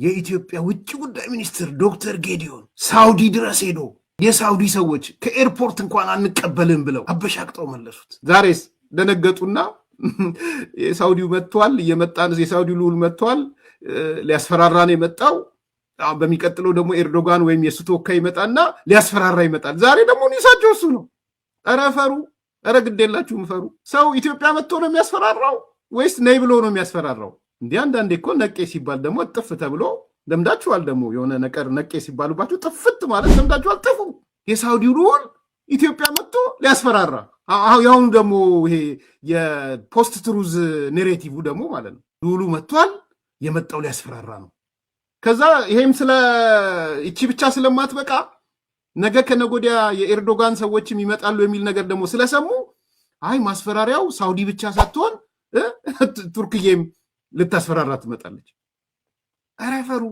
የኢትዮጵያ ውጭ ጉዳይ ሚኒስትር ዶክተር ጌዲዮን ሳውዲ ድረስ ሄዶ የሳውዲ ሰዎች ከ airport እንኳን አንቀበልም ብለው አበሻቅጠው መለሱት። ዛሬስ ደነገጡና የሳውዲው መጥቷል፣ እየመጣን የሳውዲው ልዑል መጥቷል፣ ሊያስፈራራን የመጣው፣ በሚቀጥለው ደግሞ ኤርዶጋን ወይም የእሱ ተወካይ ይመጣና ሊያስፈራራ ይመጣል። ዛሬ ደግሞ news ኣቸው እሱ ነው። ኧረ ፈሩ፣ ኧረ ግድ የላችሁም ፈሩ። ሰው ኢትዮጵያ መጥቶ ነው የሚያስፈራራው ወይስ ነይ ብሎ ነው የሚያስፈራራው? እንዲህ አንዳንዴ እኮ ነቄ ሲባል ደግሞ ጥፍ ተብሎ ለምዳችኋል። ደግሞ የሆነ ነገር ነቄ ሲባሉባችሁ ጥፍት ማለት ለምዳችኋል። ጥፉ። የሳውዲው ልዑል ኢትዮጵያ መጥቶ ሊያስፈራራ፣ የአሁኑ ደግሞ ይሄ የ post truth narrative ደግሞ ማለት ነው። ልዑሉ መጥቷል፣ የመጣው ሊያስፈራራ ነው። ከዛ ይሄም ስለ እቺ ብቻ ስለማትበቃ ነገ ከነጎዲያ የኤርዶጋን ሰዎችም ይመጣሉ የሚል ነገር ደግሞ ስለሰሙ አይ ማስፈራሪያው ሳውዲ ብቻ ሳትሆን ቱርክዬም ልታስፈራራ ትመጣለች። ኧረ ፈሩ።